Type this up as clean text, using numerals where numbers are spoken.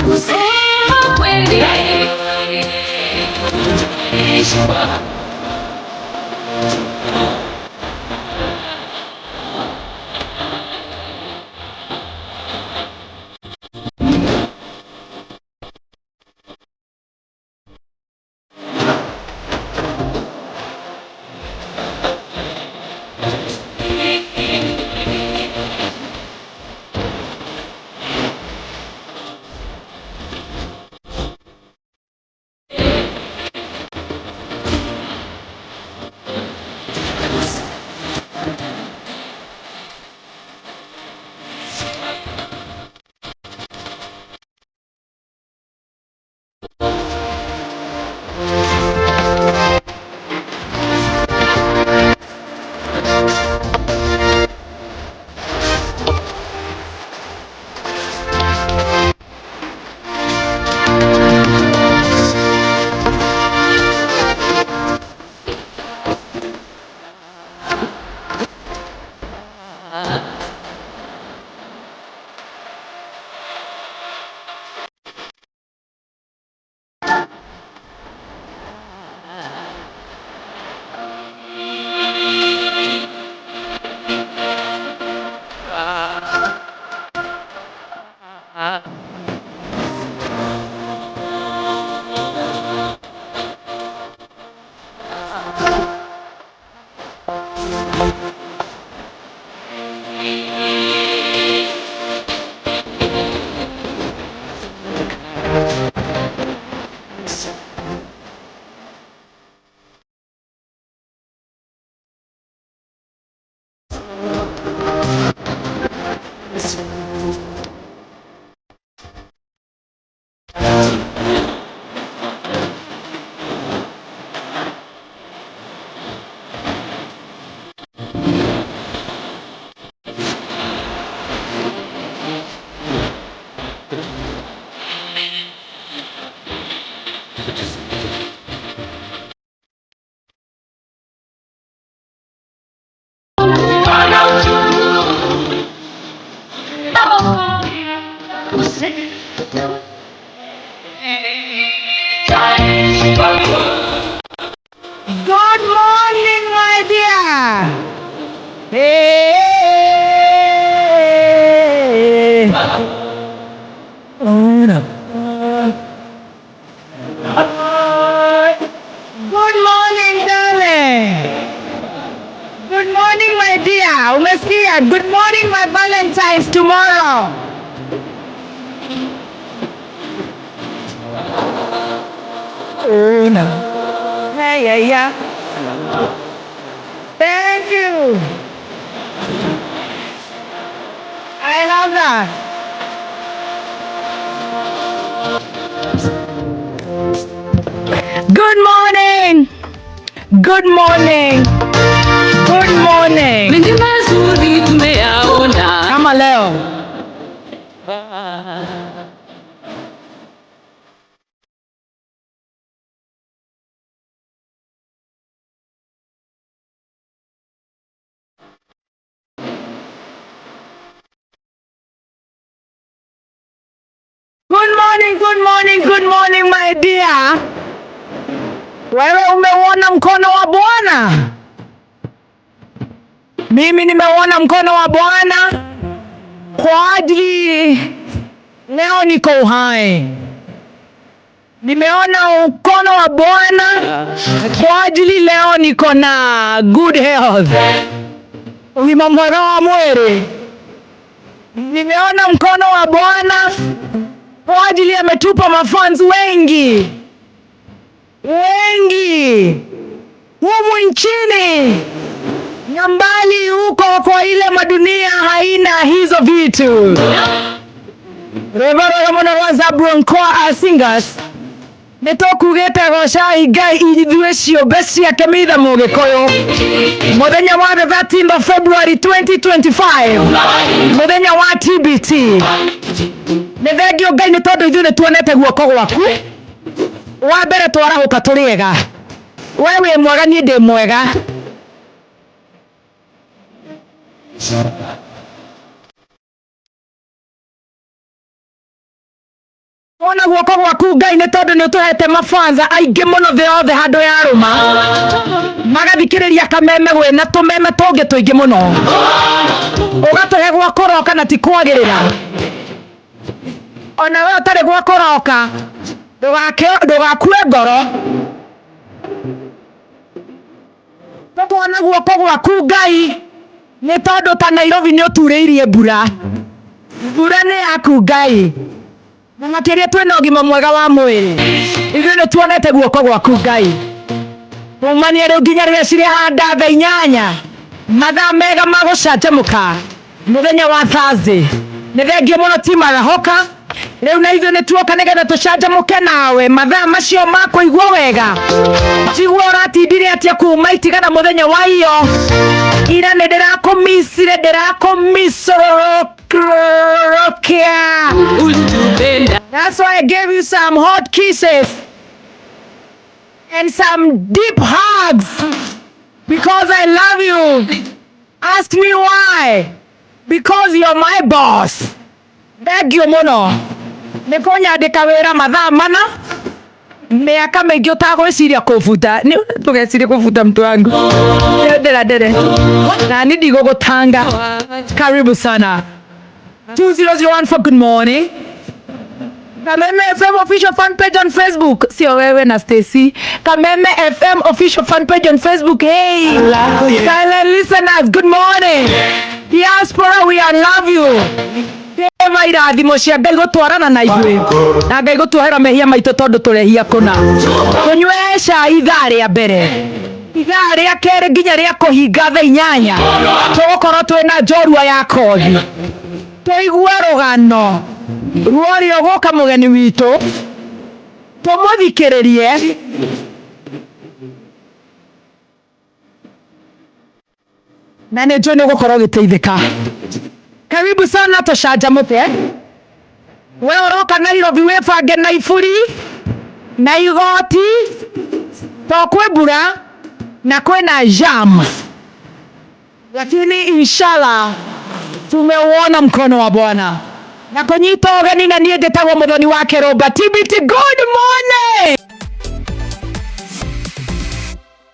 Kusema kweli Good morning, my dear. Hey. Good morning, darling. Good morning, my dear. Umesikia? Good morning, my Valentine's tomorrow. Hey, yeah, yeah. Thank you. I love that. Good morning. Good morning. Good morning. Mengi mazuri tumeyaona. Kama leo. Good morning, good morning, good morning my dear. Wewe umeuona mkono wa Bwana? Mimi nimeuona mkono wa Bwana kwa ajili leo niko uhai. Nimeona mkono wa Bwana kwa ajili leo niko na good health. Ũgima mwega wa mwĩrĩ. Nimeona mkono wa Bwana Kwa ajili ametupa mafans wengi wengi humu nchini na mbali huko kwa ile madunia haina hizo vitu. Rwĩmbo muno rwa Zablon Choir Singers nĩ tũkugĩte gocai Ngai ithuĩ ciũmbe ciake mitha mũgĩkũyũ mũthenya wa the 13th of February 2025, mũthenya wa TBT. Nĩ thengio Ngai nĩ tondũ ithuĩ nĩ tuonete guoko gwaku. Wa mbere twarahũka tũrĩ ega, we wĩ mwega, niĩ ndĩ mwega. Wona guoko gwaku Ngai nĩ tondũ nĩ ũtũhete mafanza aingĩ mũno thĩ yothe handũ ya rũma magathikĩrĩria kameme gwĩna tũmeme tũngĩ tũingĩ mũno, ũgatũhe gwa kũroka na ti kwagĩrĩra. Ona we ũtarĩ gwa kũroka, ndũgakue ngoro. Tũkona guoko gwaku Ngai nĩ tondũ ta Nairobi nĩ ũturĩirie mbura. Mbura nĩ yaku Ngai, na makĩria twĩna ũgima mwega wa mwĩrĩ. Ithuĩ nĩ tuonete guoko gwaku Ngai kumania rĩu nginya rĩrĩa cirĩhanda thaa 8, mathaa mega ma gũcanjamũka mũthenya wa Thursday. Nĩ thengio mũno timarahoka rĩu na ithuĩ nĩ tuoka nĩgetha tũcanjamũke nawe mathaa macio ma kũigua wega. Njigua ũratindire atĩa kuma itigana mũthenya wa iyo ira? Nĩ ndĩrakũmicire, ndĩrakũmicũrũkia. Utupenda. That's why I gave you some hot kisses and some deep hugs, because I love you. Ask me why. Because you're my boss. Thengio mũno nĩ kũnyandĩka wĩra mathaa mana mĩaka mĩingĩ ũtagwĩciria kũbuta. Tũgeciria kũbuta mtu wangu ndĩra ndĩre na ni ndigũgũtanga. Karibu sana. 2001 for good morning. Kameme FM official fan page on Facebook. Sio wewe na Stacy. Kameme FM official fan page on Facebook. Hey, silent listeners, good morning. Diaspora, we are love you. Ema irathimo cia Ngai gũtwarana na ithuĩ na Ngai gũtuohera mehia maitũ tondũ tũrehia kũna. Tũnyue cai ithaa rĩa mbere, ithaa rĩa kerĩ nginya rĩa kũhinga thaa 8 tũgũkorwo twĩna njorua ya kothi, tũigue rũgano ruoria ũgũka mũgeni witũ tũmũthikĩrĩrie. Na nĩ njũĩ nĩ ũgũkorwo ũgĩteithĩka. Karibu sana, tũcanjamũke. We ũroka Nairobi wĩbange na iburi na igoti to kwĩ mbura na kwĩna jam, lakini inshallah tumeuona mkono wa Bwana na kũnyita ũgeni. Na niĩ njĩtagwo Mũthoni wa Kĩrũmba. TBT, good morning.